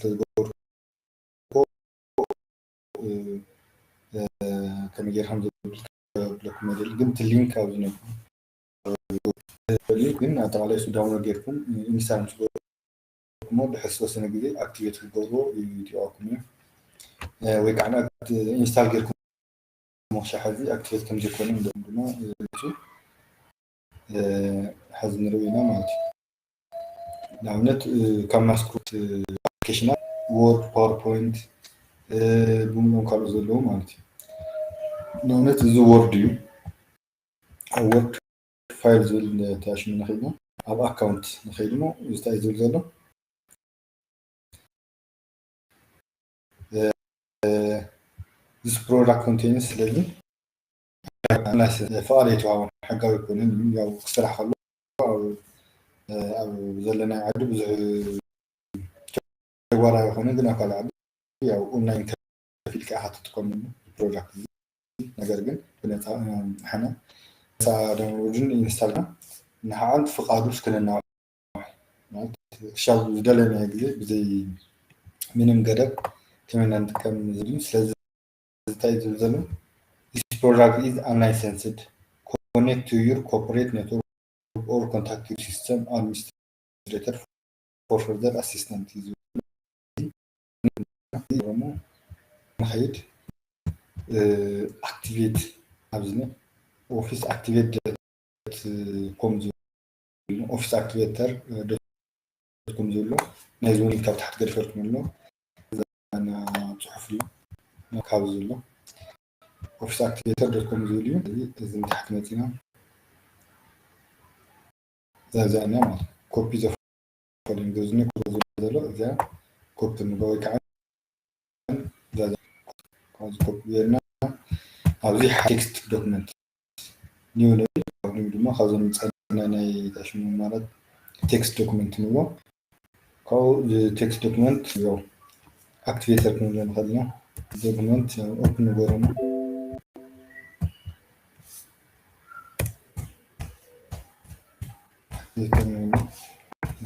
ስለዝገበርኩ ከመይ ጌርካ ከም ዘብለኩም መደል ግን እቲ ሊንክ ኣብዚ ነብኩም ግን ኣጠቃላይ እሱ ዳውንሎድ ጌርኩም ኢንስታል ምስ ገበርኩሞ ድሕሪ ዝተወሰነ ግዜ ኣክቲቬት ክገብርዎ ይጥዋኩም እዩ። ወይ ከዓ ኢንስታል ጌርኩም ሞሻ ሕዚ ኣክቲቬት ከም ዘይኮነ እንደም ድማ ሕዚ ንርኢ ኢና ማለት እዩ። ንኣብነት ካብ ማስክሩት ኣፕሊኬሽናት ወርድ፣ ፓወርፖይንት ብምሎም ካልኦት ዘለዉ ማለት እዩ። ንኣብነት እዚ ወርድ እዩ። ኣብ ወርድ ፋይል ዝብል ተኣሽሙ ንኽእል ኣብ ኣካውንት ንኽእል ሞ እዚ እንታይ ዝብል ዘሎ this product contains ስለዚ ፍቓድ ኣይተዋህቦን ሕጋዊ ኣይኮነን እዩ። ያው ክስራሕ ከሎ ኣብ ዘለናይ ዓዲ ብዙሕ ተግባራዊ ኣይኮነን፣ ግን ኣብ ካልእ ዓዲ ያው ኦንላይን ከፊልካ ኢኻ ትጥቀመሉ ፕሮዳክት እዚ። ነገር ግን ብነፃ ሓና ነፃ ዳውንሎድን ኢንስታልና ንሓዓንት ፍቓዱ እስክንና ክሻብ ዝደለናዮ ግዜ ብዘይ ምንም ገደብ ከመና ንጥቀም ዝብል። ስለዚ እንታይ ዝብል ዘሎ this product is unlicensed, connect to your corporate network or contact your system administrator for further assistance እዩ ዝብል። ንኸይድ ኣክቲቬት ኣብዚ ኦፊስ ኣክቲቬት ኮም ዝብል ኦፊስ ኣክቲቬተር ኮም ዝብሎ ናይ ዝውን ካብ ታሕቲ ገድፈልኩም ኣሎ። ፅሑፍ ኣሎ ካብ ዝብሎ ኦፊስ ኣክቲቬተር ዶት ኮም ዝብል እዩ። እዚ ንታሕቲ መፂና እዛ እዚኣ እኒኣ ማለት ኮፒ ዘፈለዩ ግዝኒ ኮፒ ዝብል ዘሎ እዚኣ ኮፒ ንብሎ ወይ ከዓ እዛ እዚኣ ኮፒ ጌርና ኣብዚ ቴክስት ዶክመንት ኒው ንብል። ኒው ድማ ካብዞም ዝፀለና ናይ ታሽሙ ማለት ቴክስት ዶክመንት ንብሎ። ካብኡ ቴክስት ዶክመንት ያው ኣክቲቬተር ክንብሎ ንኽእል ኢና። ዶክመንት ኦፕን ንገሮና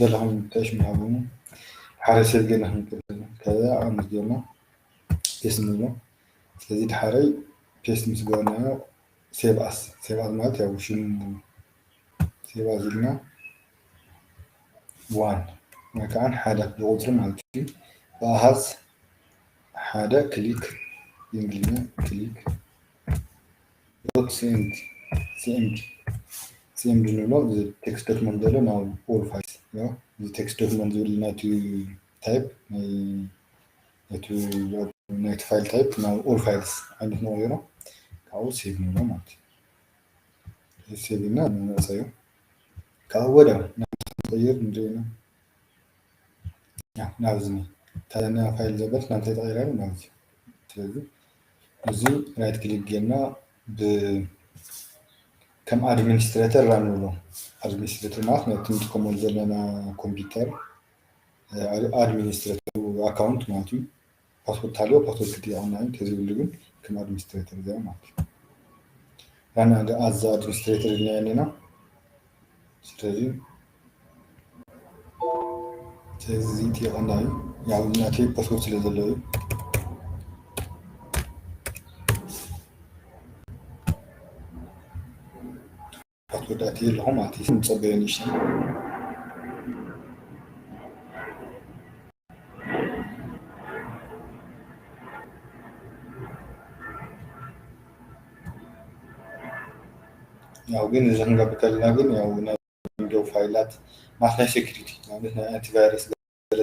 ደለኹም ተሽምሃቡኒ ሓደ ሰብ ገና ክንቅበል ከዛ ኣምስ ጌርና ፔስት ንብሎ። ስለዚ ድሓረይ ፔስት ምስ ገበርናዮ ሴቭ ኣስ ሴቭ ኣስ ማለት ያው ሽሙ ሴቭ ኣስ ኢልና ዋን ወይ ከዓ ሓደ ብቁፅሪ ማለት እዩ። ብኣሃዝ ሓደ ክሊክ ብእንግሊዝኛ ክሊክ ዶት ሲኤምዲ ሲኤምዲ ንብሎ እዚ ቴክስት ዶክመንት ዘሎ ናብ ኦል ፋይልስ እዚ ቴክስት ዶክመንት ዝብል ናይቲ ታይፕ ናይቲ ፋይል ታይፕ ናብ ኦል ፋይልስ ዓይነት ንቕይሮ ካብኡ ሴቭ ንብሎ ማለት እዩ። ሴቭ ኢልና ንመፀዮ ካብኡ ወዲያው ናብ ንቕይር ንርኢ ኢና። ናብዚ ታና ፋይል ዘበት ናብዚ ተቐይራ ናብዚ ስለዚ እዚ ራይት ክሊክ ጌርና ብ ከም ኣድሚኒስትሬተር ራን ንብሎ። ኣድሚኒስትሬተር ማለት ነቲ ንጥቀመሉ ዘለና ኮምፒውተር ኣድሚኒስትሬተር ኣካውንት ማለት እዩ። ፓስወርድ ታልዮ ፓስወርድ ክጥየቀና እዩ። ተዘይብሉ ግን ከም ኣድሚኒስትሬተር ዚኣ ማለት እዩ። ራን ኣዘ ኣድሚኒስትሬተር ኢልና ኣለና። ስለዚ ስለዚ እዚ ጥየቀና እዩ። ያው ናተይ ፓስወርድ ስለ ዘለዎ እዩ። ፓስወርድ ኣትየ ኣለኹ ማለት እዩ። ንፀበዮ ንእሽተን ያው ግን እዚ ክንገብር ከለና ግን ያው ዊንዶው ፋይላት ማለት ናይ ሴኩሪቲ ማለት ናይ ኣንቲቫይረስ